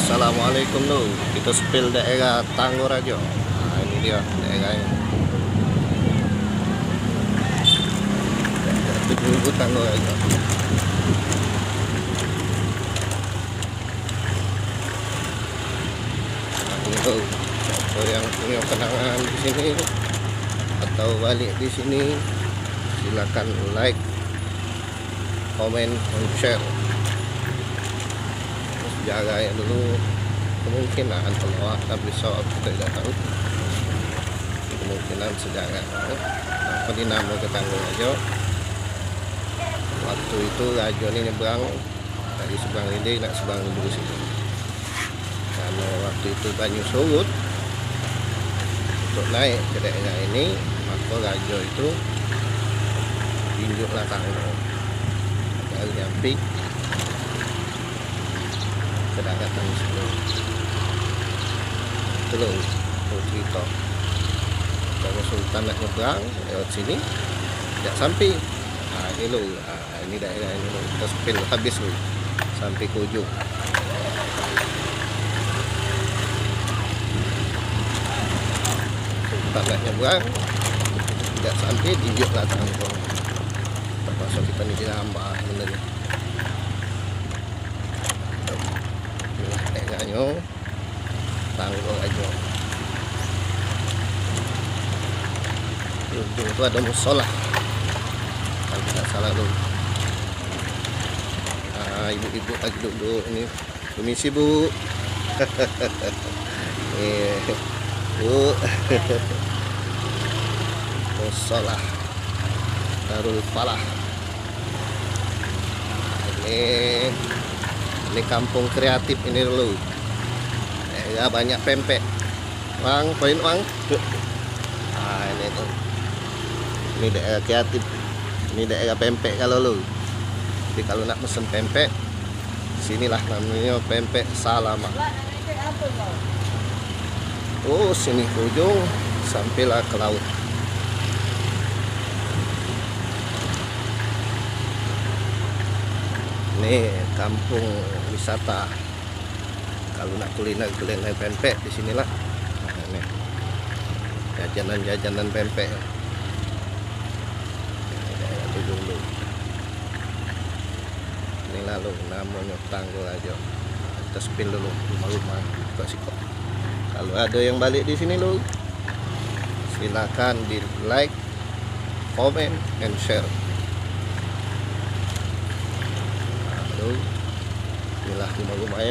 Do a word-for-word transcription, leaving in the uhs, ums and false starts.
Assalamualaikum, Lur. Kita spill daerah Tanggo Rajo. Nah, ini dia daerahnya. Tujuh ribu Tanggo Rajo. Nah, ini, Lur. Siapa yang punya kenangan di sini atau balik di sini, silakan like, komen, dan share. Sejarah yang dulu kemungkinan kalau tapi soal kita tidak tahu. Kemungkinan sejarah. Apa dinamo ke Tanggo Rajo? Waktu itu rajo ni nyebrang dari seberang Rinding nak seberang Lembu situ. Karena waktu itu banyu surut, untuk naik ke daerah ini, maka rajo itu injuklah tanggo. Baru nyampe ke darat Tanggo Selo. Itu, Lur, tu cerita. Kalau Sultan nak nyebrang lewat sini, tidak sampai. Ha, ini, Lur. Ha, ini daerah ini, Lur. Kita spill habis, Lur. Sampai ke ujung. Tempat nak nyebrang, tidak sampai diinjuklah tanggo. Terpaksa kita ni dilambah benda ni. Inilah daerahnya. Tanggo Rajo. Di ujung tu ada musola. Kalau tidak salah, Lur. Ah, ibu-ibu lagi duduk ni. Permisi, Bu. Eh, Bu. Musola Darul Falah. Ini, ini kampung kreatif ini, Lur. Daerah banyak pempek. Wang, poin, Wang. Ah, ini tu. Ini daerah kreatif. Ini daerah pempek kalau, Lur. Jadi kalau nak mesen pempek, sinilah namanya Pempek Salaman. Oh, sini ke ujung, sampailah ke laut. Ni kampung wisata. Kalau nak kuliner, kuliner pempek di sinilah. Nah, ni. Jajanan-jajanan pempek. Daerah tu dulu. Inilah, Lur, namonyo Tanggo Rajo. Kita spill dulu rumah-rumah buka sikok. Kalau ada yang balik di sini, Lur, silakan di like, comment, and share. Nah, Lur, inilah rumah-rumahnya.